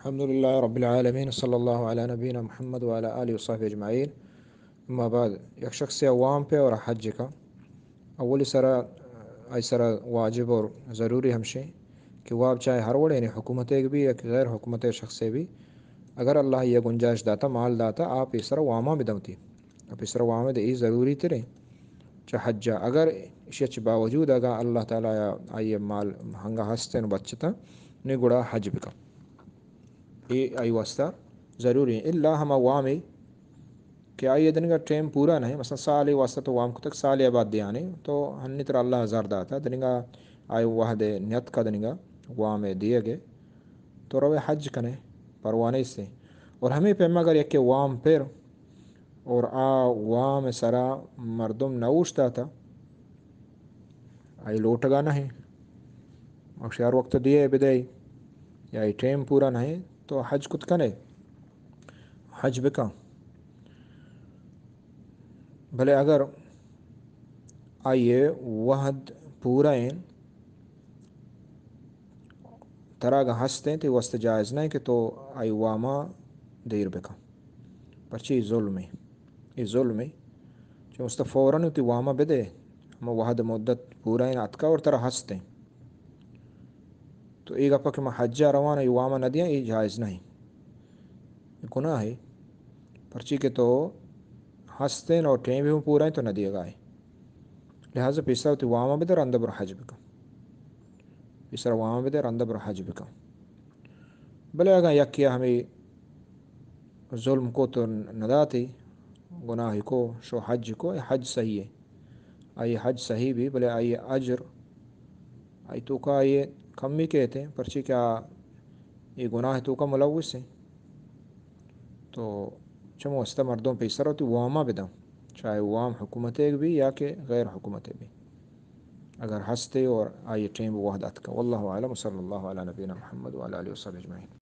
الحمدللہ رب العالمین، صلی اللہ علی نبینا محمد وعلی آلہ وصحبہ اجمعین۔ اما بعد، یک شخص یا وام پہ اور حج کا، اولی سرا، آئی سرا واجب اور ضروری ہمشیں کہ واب چاہے ہر وڑے، یعنی حکومت ایک بھی یا غیر حکومت شخص بھی، اگر اللہ یہ گنجائش داتا، مال داتا، آپ یہ سرا واما بدوتی۔ پیسر وامد ای ضروری تریں چہ حج ءَ۔ اگر ایشی چہ باوجود اگاں اللہ تعالی ءَ آئی ءِ مال ہنگا ہستیں و بچتاں، نی گڑا حج بکن۔ اے آئی واسطہ ضروری ہیں۔ الا ہما وامے کہ آئی ءِ دنگا ٹائم پورا نہیں، مثلاً سالے واسطہ تو وام کتک، سالے بعد دیانے، تو ہنی ترا اللہ ہزار داتا، دنگا آئی وہد نیت کا دنگا وام دیگے، تو روے حج کنے، پرواہ نیستیں۔ اور ہمیں پیما اگر یکے وام پر اور آ وام سرا مردم نہ اوشتاتا، آئی لوٹگا نہ ہیں، اور شہر وقت دیے بدے، یا آئی ٹائم پورا نہ ہیں، تو حج کت کنے، حج بکن۔ بلے اگر آئی وہد پورا ہیں، ترا اگاں ہستیں، تئی واسطہ جائز نہ کہ تو آئی واما دیر بکن۔ پرچی ظلمے، اے ظلمے۔ چہ واسطہ فوراً تئی واما بدے، ہما وہد مدت پورا ہیں اتکا اور ترا ہستیں۔ تو اے گپا کہ من حج ءَ روان، اے واما نہ دیاں، اے جائز نہ ہیں۔ اے گناہ ہے۔ پرچی کہ تو ہستیں اور ٹائم بھی پورا ہیں تو نہ دیگا ہے۔ لہذا پیسر وتی واما بدے، رندا برو حج بکن۔ پیسر واما بدے، رندا برو حج بکن۔ بلے اگاں یکے ہمیں ظلم کو تو نداتی، گناہ کو، شو حج کو، اے حج صحیح ہے۔ آئی حج صحیح بھی، بلے آئی اجر، آئی توکا آئی کمی کہتے ہیں، پرچی کہ آ اے گناہ توکا ملوث ہیں۔ تو چمو واسطہ مردم پیسر وتی واما بدن، چاہے وام حکومت بھی یا کہ غیر حکومت بھی، اگر ہستے اور آئی ٹائم وہد اتکا۔ واللہ اعلم، صلی اللہ علی نبینا محمد وعلی آلہ وصحبہ اجمعین۔